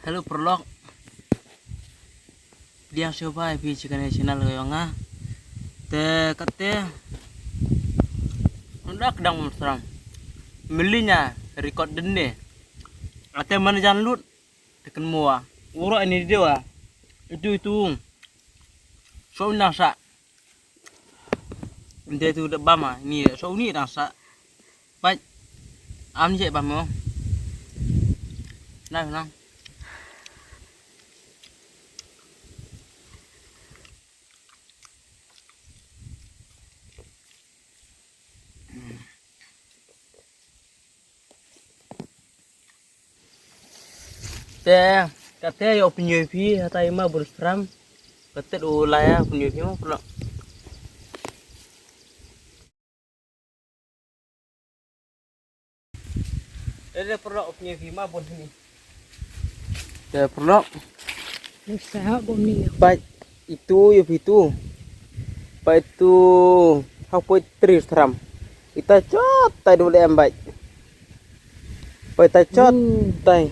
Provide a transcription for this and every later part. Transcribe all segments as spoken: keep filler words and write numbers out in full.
Hello paralok. Pdiang sngewbha ïa phi sha kane ka channel ka jong nga. Te kata, ynda ka dang mynstram, mlien ïa record dynne. Ate manajan lut te kynmaw. Uro ini dia wa. Itu itu. So nang sa. Nde tu da bam ah, ni so ni dang sa. Pait. Am je bam mo. Nang nang. Te kata ïa u pynïoh phi hata i ma bun stram. Kata u la ïa pynïoh phi ma pula. Te paralok u pynïoh phi ma bun hini. Te paralok. Nisa bun ni. Pait itu ïa phi tu. Pait tu hapoi tri stram. Ita chot tai dule em bait. Pait ta chot tai.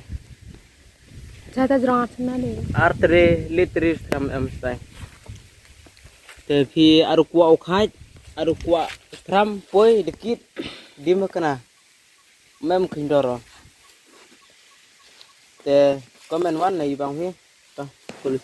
Chata jrong atna de. Ar tre le tri stram em tai. Te phi aru kwah u khait, aru kwah stram poi dikit dim kana. Mem khindoro. Te comment wan na ibang phi. Ta kulis.